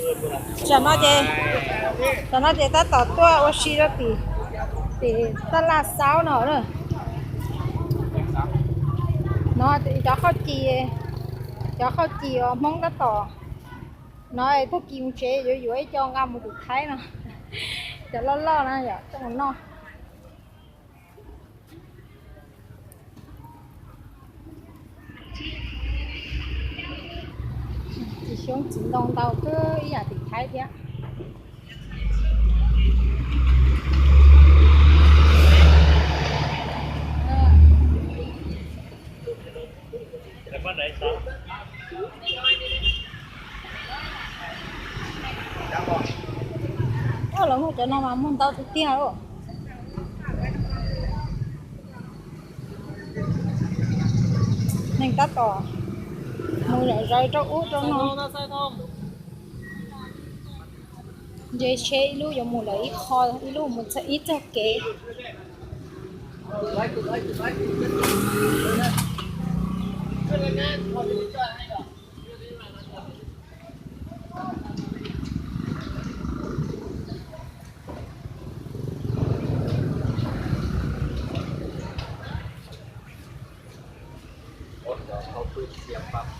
Tam no ces, tam no ces tab tom tuaj ua si rau tim, tim tab laj xaub no na. No cov hauj ci, cov hauj ci uas Hmoob tab tom, no tag kis mus tsev yuav yuav ib co nqa mus tim Thaib no. Cov loj loj na yom, coj mus noj. Txiv xyoob txiv ntoo ntau kawg ib yam tim Thaib thiab. Lawv muag cov no mas muag ntau tiag tiag lauj. Neeg tab tom mus zom zaws rau ub rau no. Nce tsheb ib lub yuav mus lawm ib qho, ib lub mus txog ib txoj kev.